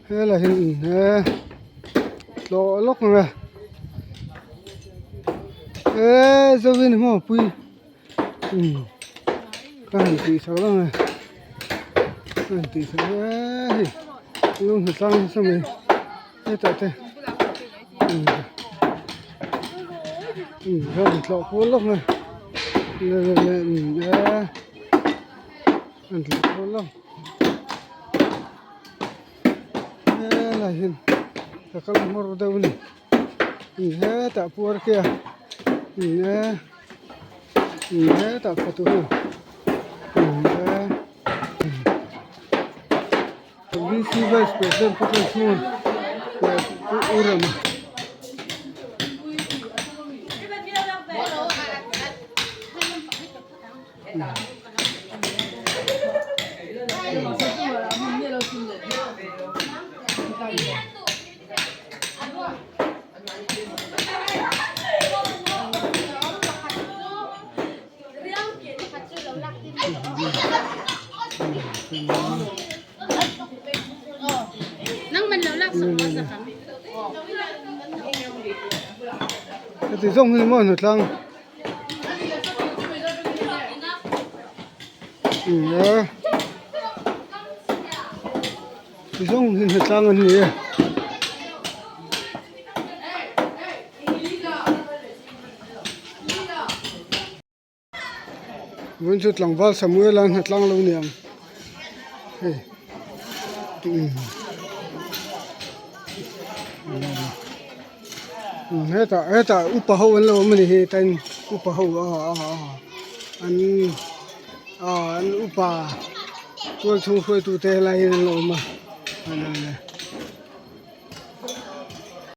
Helai hi in he tlawh lawk ang e eee zovin maw pui umm ka han tih chho ang e ka han tih chho eee hei lung hna tlang nasa mai hetah te umm umm ka han tlawh kual lawk ang e le le le umm eee ka han tlawh kual lawk. Helai hian ka kal hmawr deuh a ni hetah puar te a hetah fatu hi V C vice president pu Tlanchhunga leh pu U Rama. Heti zawng hi maw hnatlang. Ti zawng hi hnatlang an ni e. Vawiin chu tlangval Samuel a hnatlang lo niang hei hetah hetah upa ho an lo awm a ni hi tain upa ho a an an upa tual chhung hruaitu te helai hian an lo awm a.